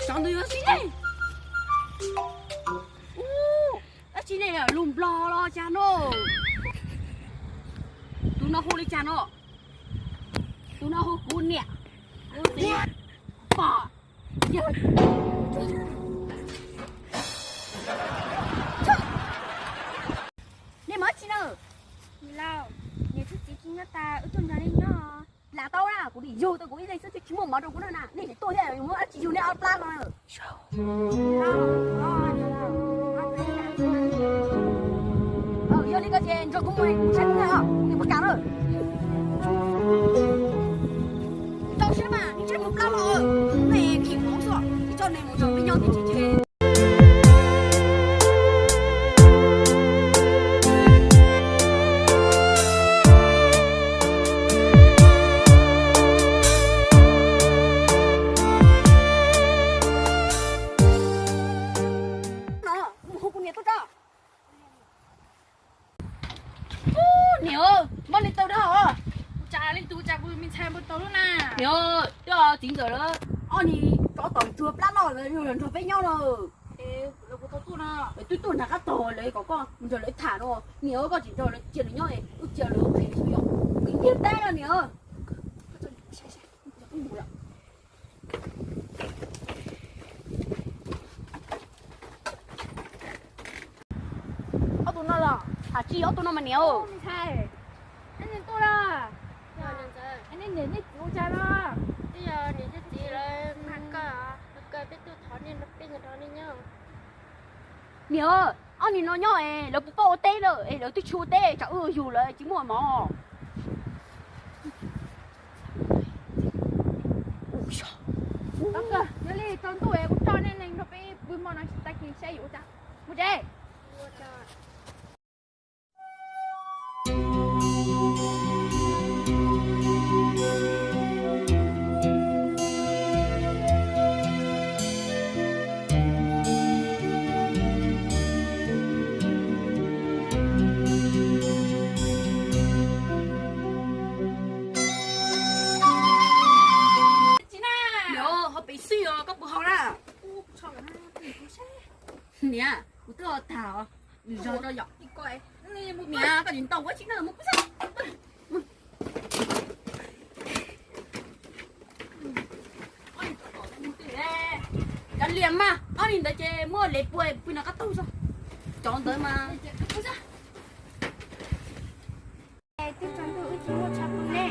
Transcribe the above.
Cov ntawd yuav tsis ne, dab tsi ne, lus Nplog los cas no? Tus no hu li cas no? Tus no hu kuv niam, kuv txiv, pog, yawg. Nej mas dab tsi na? Niam thiab txiv tsis nyob tas wb tuaj nrog nej nyob. Lam tau na, kuv dim yug tau kuv ib leeg xwb twb tsis muaj mov rau kuv noj na, nej tsis tuaj thiab yuav muab dab tsi yug nej ob plab no na. Yog li ko ces nrog kuv mus, kuv saib kuv na, kuv mus kam na. Tau siab mas, nej tseem mus plab los, nej khib hmoov xwb, tsis tso nej mus nrog peb nyob tiag tiag. No, kuv mus hu kuv niam tuaj tso. Niam, npaj li tau dab os. Kuv tsa leej twg tsa kuv me ntxhais npaj tau lub na. Niam, twb txiv ntxawm lawv ob niag tsov tom tsuag plab loj lawv yuav los nrog peb nyob no. Twb tuaj nram qab tog lawv kom koj mus nrog lawv tham no. Niam, koj tsis nrog lawv cia lawv nyob, wb cia lawv ua phem xwb yom. Kwv ntiag teb no niam. Ob tug no los hais tsis, ob tug no mas niam. Nej niam nej txiv ua cas no? Twb yog niam thiab txiv lawv mag koj, koj peb tuaj thov nej, peb nrog nej nyob. Niam, ob niag no nyob es lawv puas paub ua teb lawm es lawv twb tsis ua teb, tsam wb yug lawv tsis muaj mov. Yog li tsaus ntuj es kuv coj nej nrog peb pw hmo no, tag kis saib yuav ua cas. Mus tsev. Niam, ho pem xwb os, koj puas haus na? Niam, kuv twb haus tag os. Zog rau yom. Niam, koj tsis ntau ua tsis na, mus pw xwb. Cov liam mas, ob niag ntawd ces muab lev pua pw nram qab tog xwb. Cov ntawd mas. Twb tsaus ntuj wb tsis muaj chaw pw ne.